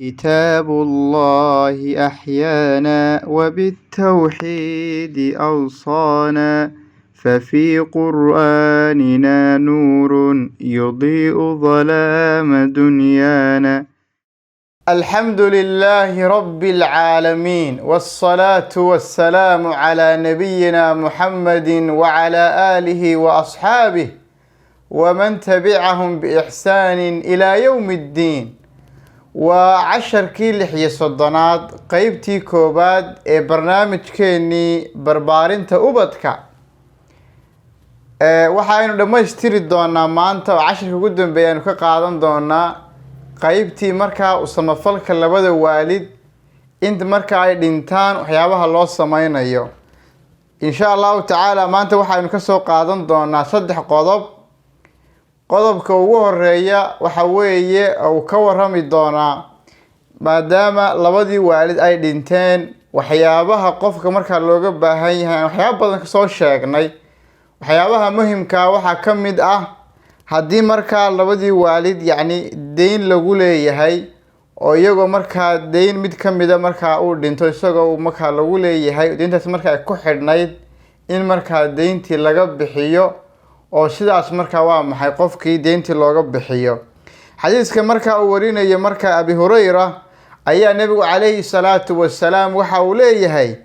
كتاب الله أحيانا وبالتوحيد أوصانا، ففي قرآننا نور يضيء ظلام دنيانا. الحمد لله رب العالمين، والصلاة والسلام على نبينا محمد وعلى آله وأصحابه ومن تبعهم بإحسان إلى يوم الدين. Waa casharkii 36aad, qeybtii koowaad ee barnaamijkeenii barbaarinta ubadka. Waxaynu dhammaystiri doonaa maanta oo casharka ugu dambeeya aynu ka qaadan doonaa qeybtii markaa u samafalka labada waalid inta marka ay dhintaan waxyaabaha loo sameynayo, insha Allahu tacaala. Maanta waxaynu kasoo qaadan doonaa saddex qodob. Qodobka ugu horeeya waxa weeye uu ka warami doonaa, maadaama labadii waalid ay dhinteen, waxyaabaha qofka markaa looga baahan yahay. Aan waxyaaba badan kasoo sheegnay, waxyaabaha muhimkaa waxaa ka mid ah haddii markaa labadii waalid, yacni, deyn lagu leeyahay, oo iyagoo markaa deyn mid ka mida markaa uu dhinto, isagoo markaa lagu leeyahay deyntaas marka ay ku xidhnayd, in markaa deyntii laga bixiyo, oo sidaas markaa, waa maxay, qofkii deyntii looga bixiyo. Xadiiska markaa uu warinayo markaa Abi Hurayra ayaa nebigu calayhi salaatu wasalaam waxa uu leeyahay,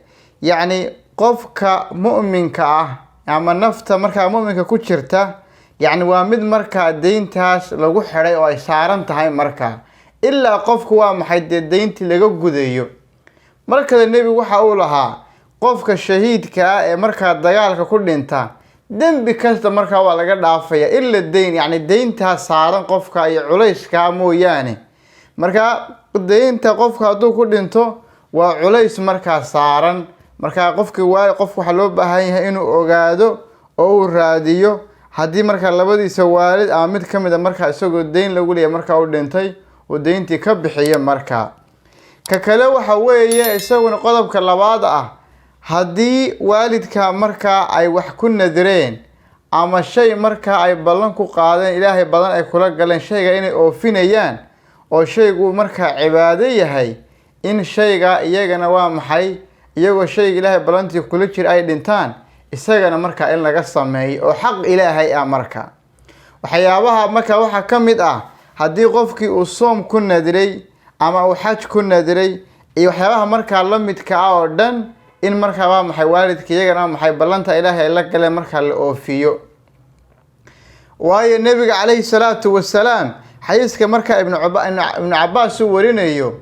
yacni, qofka mu'minka ah ama nafta markaa mu'minka ku jirta, yacni, waa mid markaa deyntaas lagu xidhay oo ay saaran tahay markaa, ilaa qofku, waa maxay, dee deyntii laga gudayo. Mar kale nebigu waxa uu lahaa, qofka shahiidka ah ee markaa dagaalka ku dhinta, dembi kasta markaa waa laga dhaafaya ila deyn, yacni deyntaa saaran qofka iyo culayskaa mooyaane. Marka deynta qofka hadduu ku dhinto waa culays markaa saaran. Markaa qofkii waa qofka waxaa loo baahan yahay inuu ogaado oo uu raadiyo haddii markaa labadiisa waalid ama mid ka mid a markaa isagoo deyn lagu leeyahay markaa u dhintay, uu deyntii ka bixiyo. Markaa ka kale waxa weeye isaguna qodobka labaad ah, haddii waalidka markaa ay wax ku nadireen ama shay markaa ay ballan ku qaadeen, Ilaahay badan ay kula galeen shayga inay oofinayaan, oo shaygu markaa cibaado yahay, in shayga iyagana, waa maxay, iyagoo shayga Ilaahay ballantii kula jira ay dhintaan, isagana markaa in laga sameeyo oo xaq Ilaahay ah. Marka waxyaabaha marka waxaa ka mid ah haddii qofkii uu soom ku nadiray ama uu xaj ku nadiray iyo waxyaabaha markaa la midka ah oo dhan, in markaa, waa maxay, waalidka iyagana, waa maxay, ballanta Ilaahay ay la galeen markaa la oofiyo. Waayo, nebiga calayhi salaatu wasalaam xadiiska markaa Ibnu Cabaas uu warinayo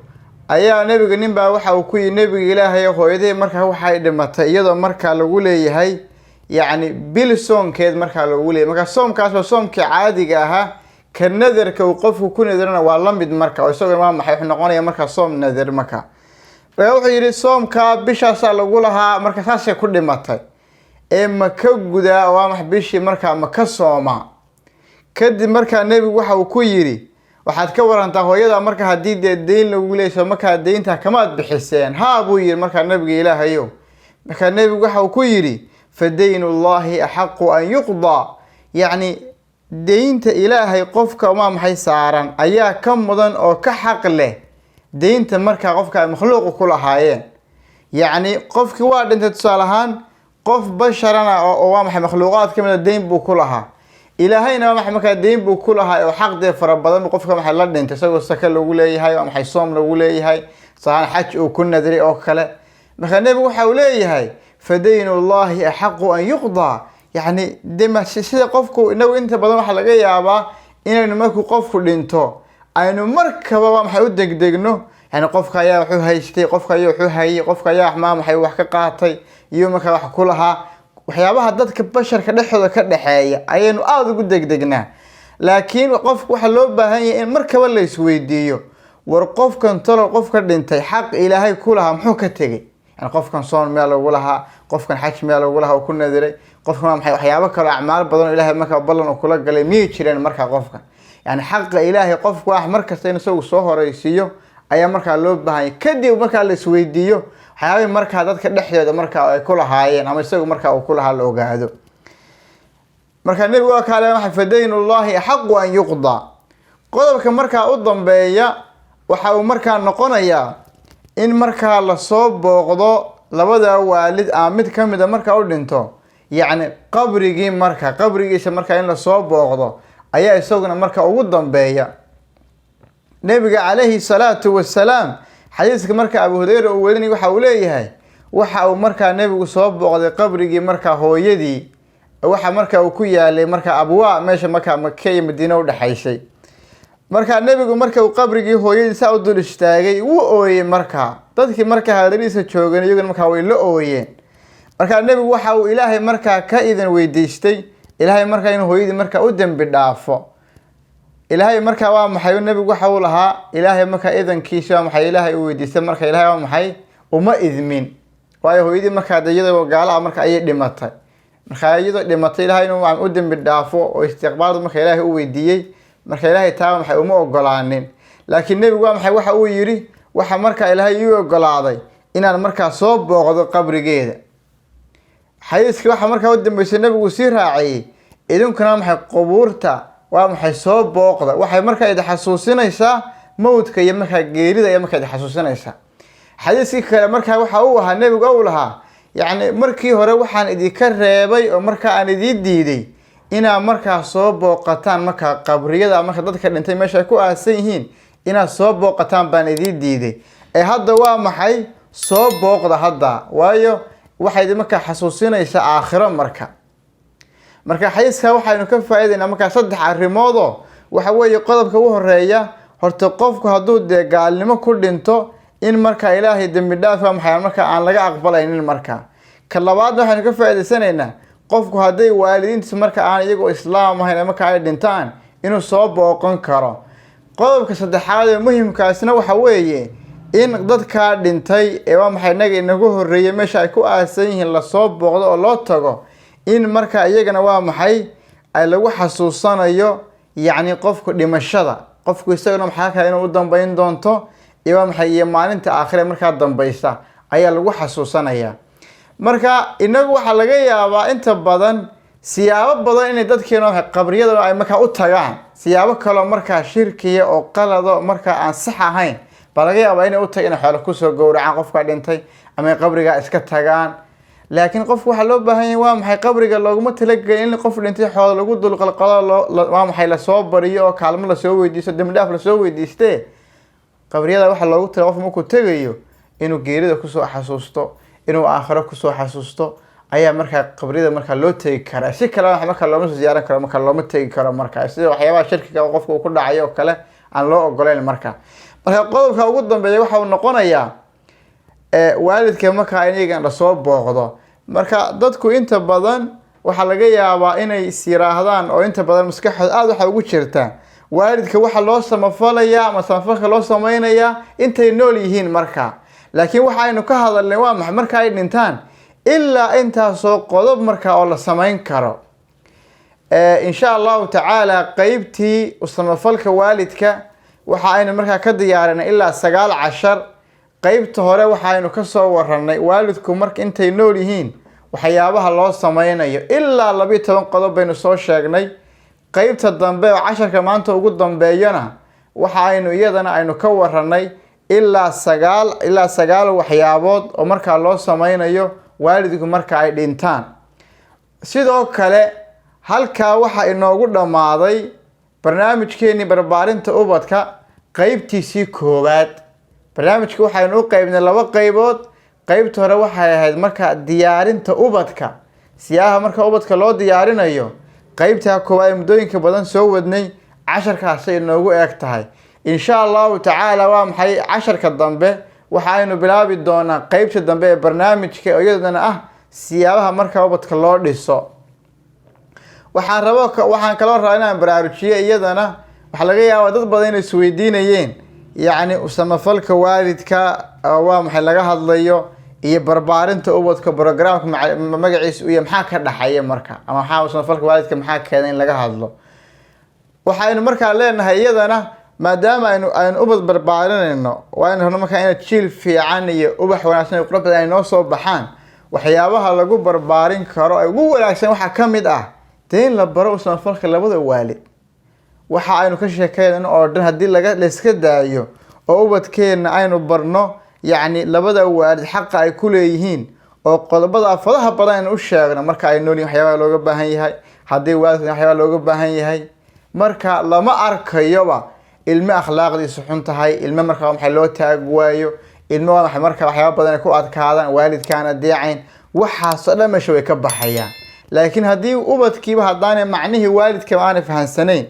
ayaa nebiga nin baa waxa uu ku yihi, "Nebiga Ilaahay, hooyaday markaa waxay dhimatay iyadoo markaa lagu leeyahay, yacni, bil soonkeed markaa lagu leeyahay." Marka soomkaas waa soomkii caadiga ahaa. Ka nadarka uu qofku ku nadarana waa la mid marka, oo isaguna, waa maxay, wuxuu noqonaya markaa soom nadar. Marka wuxuu yidhi, "Soomkaa bishaasaa lagu lahaa, marka saasay ku dhimatay, ee ma ka gudaa? Waa max bishii markaa ma ka soomaa?" Kadib markaa nebigu waxa uu ku yidhi, "Waxaad ka warantaa hooyada marka haddii dee deyn lagu leeyso, markaa deynta kamaad bixiseen?" "Haa," buu yidhi markaa, "Nabiga Ilaahayow." Markaa nebigu waxa uu ku yidhi, "Fa daynu Llahi axaqu an yuqdaa." Yacni, deynta Ilaahay qofka, waa maxay, saaran ayaa ka mudan oo ka xaq leh deynta markaa qofka ay makhluuqa ku lahaayeen. Yacni, qofkii waa dhintay, tusaale ahaan, qof basharana oo, waa maxay, makhluuqaad ka mid a deyn buu ku lahaa. Ilaahayna, waa maxay, markaa deyn buu ku lahaa oo xaq dee fara badan buu qofka, maxay, la dhintay, isagoo saka lagu leeyahay, waa maxay, soom lagu leeyahay, sahaan xaj uu ku nadray oo kale. Marka nebigu waxa uu leeyahay, "Fa daynu Llahi axaqu an yuqdaa." Yacni, de sida qofku, inagu inta badan waxaa laga yaabaa inaynu markuu qofku dhinto aynu markaba, waa maxay, u degdegno, yani, qofka ayaa waxu haystay, qofka ayaa waxu hayay, qofka ayaa maa maxay wax ka qaatay iyo markaa wax ku lahaa. Waxyaabaha dadka basharka dhexdooda ka dhexeeya ayaynu aada ugu degdegnaa. Laakiin qofku waxaa loo baahan yahay in markaba la isweydiiyo, war qofkan talow, qofka dhintay, xaq Ilaahay ku lahaa muxuu ka tegey? Yani, qofkan soon miyaa lagu lahaa? Qofkan xaj miyaa lagu lahaa uu ku nadiray? Qofkan, waa maxay, waxyaabo kaloo acmaal badan oo Ilaahay markaa ballan uu kula galay miyay jireen? Markaa qofkan, yani, xaqa Ilaahay qofku ah markasta in isagu soo horeysiiyo ayaa markaa loo baahanya. Kadib markaa la isweydiiyo waxyaabihii markaa dadka dhexdooda markaa ay ku lahaayeen ama isagu markaa uu ku lahaa la ogaado. Marka nebigu waa kaale, waxa "Fa daynu Llahi axaqu an yuqdaa." Qodobka markaa u dambeeya Waxa uu markaa noqonayaa in markaa lasoo booqdo labada waalid ama mid ka mid a markaa u dhinto, yacni qabrigii, marka qabrigiisa markaa in lasoo booqdo ayaa isaguna marka ugu dambeeya. Nebiga calayhi salaatu wasalaam, xadiiska marka Abu Hureyra uu werinay, waxa uu leeyahay waxa uu markaa nebigu soo booqday qabrigii markaa hooyadii, waxa markaa uu ku yaalay markaa Abwaa, meesha markaa Maka iyo Madiine udhexaysay. Markaa nebigu marka uu qabrigii hooyadii saa u dul istaagay, wuu ooyey. Markaa dadkii markaa hareerihiisa joogan iyaguna markaa way la ooyeen. Markaa nebigu waxa uu Ilaahay markaa ka idin weydiistay Ilaahay markaa inuu hooyadii markaa u dembi dhaafo. Ilaahay markaa waa maxay, nebigu waxa uu lahaa Ilaahay markaa idankiisa waa maxay, Ilaahay uu weydiistay. Marka Ilaahay waa maxay, uma idmin, waayo hooyadii markaa de iyadoo gaala ah marka ayay dhimatay. Markaa iyadoo dhimatay Ilaahay inuu u dembi dhaafo oo istiqbaal marka Ilaahay u weydiiyey, marka Ilaahay taa maxay uma ogolaanin. Laakiin nebigu waa maxay, waxa uu yidhi waxa markaa Ilaahay ii ogolaaday inaan markaa soo booqdo qabrigeeda. Xadiiska waxa markaa u dambeysay nebigu sii raaciyey: idinkuna maxay qubuurta waa maxay soo booqda, waxay markaa idi xasuusinaysaa mowdka iyo markaa geerida iyo markaa idi xasuusinaysaa. Xadiiskii kale markaa waxa uu ahaa nebigu uu lahaa, yacni markii hore waxaan idinka reebay oo markaa aan idii diiday inaad markaa soo booqataan markaa qabriyada, marka dadka dhintay meesha ay ku aasan yihiin inaad soo booqataan baan idii diiday, ee hadda waa maxay, soo booqda hadda, waayo waxay idin markaa xasuusinaysaa aakhiro. Marka xadiiska waxaynu ka faa'iidaynaa markaa saddex arrimoodoo waxa weeye. Qodobka ugu horeeya horta, qofku hadduu dee gaalnimo ku dhinto in markaa Ilaahay dembi dhaaf waa maxay marka aan laga aqbalaynin. Marka ka labaad waxaynu ka faa'iidaysanaynaa, qofku hadday waalidiintiisa marka aan iyagoo islaam ahayn marka ay dhintaan inuu soo booqan karo. Qodobka saddexaad ee muhimkaasna waxa weeye in dadkaa dhintay ee waa maxay inaga inagu horreeyay meesha ay ku aasan yihiin lasoo booqdo oo loo tago, in marka iyagana waa maxay ay lagu xasuusanayo, yacni qofku dhimashada, qofku isaguna maxaa kale inuu u dambeyn doonto iyo waa maxay iyo maalinta aakhire markaa dambaysa ayaa lagu xasuusanayaa. Marka inagu waxaa laga yaabaa inta badan siyaabo badan inay dadkeena waxay qabriyada ay markaa u tagaan, siyaabo kaloo markaa shirkiya oo qalado markaa aan sax ahayn baa laga yaabaa inay u tagaan, inay xoolo kusoo gowracaan qofka dhintay ama ay qabrigaa iska tagaan. Laakiin qofku waxaa loo baahan yahay waa maxay, qabriga looguma talagelin in qof dhintay xoolo lagu dulqalqalo, loo waa maxay lasoo bariyo oo kaalmo lasoo weydiisto, dembi dhaaf lasoo weydiiste. Qabriyada waxaa loogu tala qof markuu tegayo inuu geerida kusoo xasuusto, inuu aakhiro kusoo xasuusto ayaa markaa qabriyada markaa loo tegi karaa. Si kale wax markaa looma soo ziyaaran karo, marka looma tegi karo marka sida waxyaabaha shirkiga oo qofka uu ku dhacayo oo kale aan loo ogoleyn. Marka qodobka ugu dambeeya waxa uu noqonayaa waalidka markaa in iyagan lasoo booqdo. Marka dadku inta badan waxaa laga yaabaa inay is yiraahdaan oo inta badan maskaxooda aada waxa ugu jirta waalidka waxa loo samafalayaa ama samafalka loo sameynayaa intay nool yihiin marka. Laakiin waxa aynu ka hadalnay waa maxay, marka ay dhintaan ilaa intaasoo qodob marka oo la samayn karo. Insha Allahu tacaala, qeybtii samafalka waalidka waxa aynu markaa ka diyaarinay ilaa 9 cashar. Qeybta hore waxaynu kasoo waranay waalidku marka intay nool yihiin waxyaabaha loo sameynayo, ilaa 12 qodob baynu soo sheegnay. Qeybta dambe oo casharka maanta ugu dambeeyana waxa aynu iyadana aynu ka waranay ilaa 9 waxyaabood oo markaa loo sameynayo waalidku marka ay dhintaan. Sidoo kale halkaa waxaa inoogu dhammaaday barnaamijkeenii barbaarinta ubadka qeybtiisii koowaad. Barnaamijka waxaynu u qeybnay laba qeybood. Qeybta hore waxay ahayd marka diyaarinta ubadka, siyaaha marka ubadka loo diyaarinayo. Qeybtaa koowaad ee muddooyinka badan soo wadnay casharkaasay inoogu eeg tahay. Insha Allahu tacaala, waa maxay, casharka dambe waxa aynu bilaabi doonaa qeybta dambe ee barnaamijka oo iyadana ah siyaabaha marka ubadka loo dhiso. Waxaan kaloo rabaa inaan baraarujiyo iyadana, waxaa laga yaabaa dad badan inay isweydiinayeen, yacni samafalka waalidka waa maxay laga hadlayo iyo barbaarinta ubadka programka magaciisa iyo maxaa ka dhaxeeya marka, ama maxaa samafalka waalidka maxaa keenay in laga hadlo. Waxaynu markaa leenahay iyadana, maadaama aynu ubad barbaarinayno, waa aynu rabno markaa ina jiil fiican iyo ubax wanaagsan iyo qurux badan ay noo soo baxaan. Waxyaabaha lagu barbaarin karo ee ugu wanaagsan waxaa ka mid ah dee in la baro samafalka labada waalid. Waxa aynu ka sheekeynayno oo dhan haddii laga layska daayo Oo ubadkeenna aynu barno, yacni, labada waalid xaqa ay ku leeyihiin, oo qodobada afadaha badan aynu u sheegno marka ay nool yihin waxyaabaha looga baahan yahay, haddii waalidka waxyaabaha looga baahan yahay. Marka lama arkayoba ilmo akhlaaqdiisu xun tahay, ilmo markaa maxay loo taag waayo, ilmo waa maxay marka waxyaaba badan ay ku adkaadaan, waalidkaana deecayn, waxaasoo dhan meesha way ka baxayaan. Laakiin haddii ubadkiiba haddaanay macnihii waalidkaba aanay fahansanayn,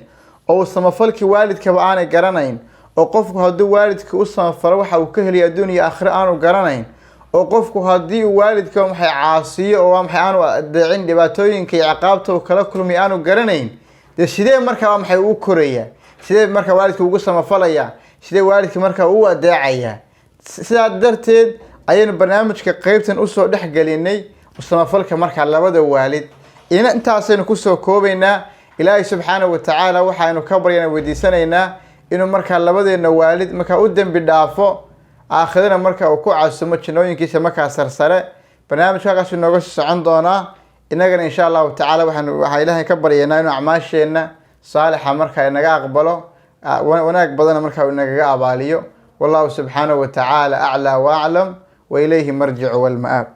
oo uu samafalkii waalidkaba aanay garanayn, oo qofku hadduu waalidkii u samafalo waxa uu ka helaya adduun iyo aakhiro aanu garanayn, oo qofku haddii uu waalidka maxay caasiyo oo waa maxay aanu adeecin dhibaatooyinka iyo ciqaabta uu kala kulmay aanu garanayn, dee sidee markaa waa maxay uu korayaa? Sidee markaa waalidka ugu samafalayaa? Sidee waalidka markaa u adeecayaa? Sidaa darteed ayaynu barnaamijka qeybtan usoo dhexgelinay samafalka markaa labada waalid. Ina intaasaynu kusoo koobaynaa. Ilaahay subxaanahu watacaala waxaynu ka baryana weydiisanaynaa inuu markaa labadeena waalid markaa u dembi dhaafo, aakhirana marka uu ku casumo jannooyinkiisa markaa sarsare. Barnaamijka halkaas inooga sii socon doonaa. Innagana insha Allahu tacaala waxaa Ilaahay ka baryaynaa inuu acmaasheenna saalixa markaa inaga aqbalo, wanaag badana markaa uu inagaga abaaliyo. Wallahu subxaanahu watacaala aclaa wa aclam, wa ilayhi marjicu walma'aab.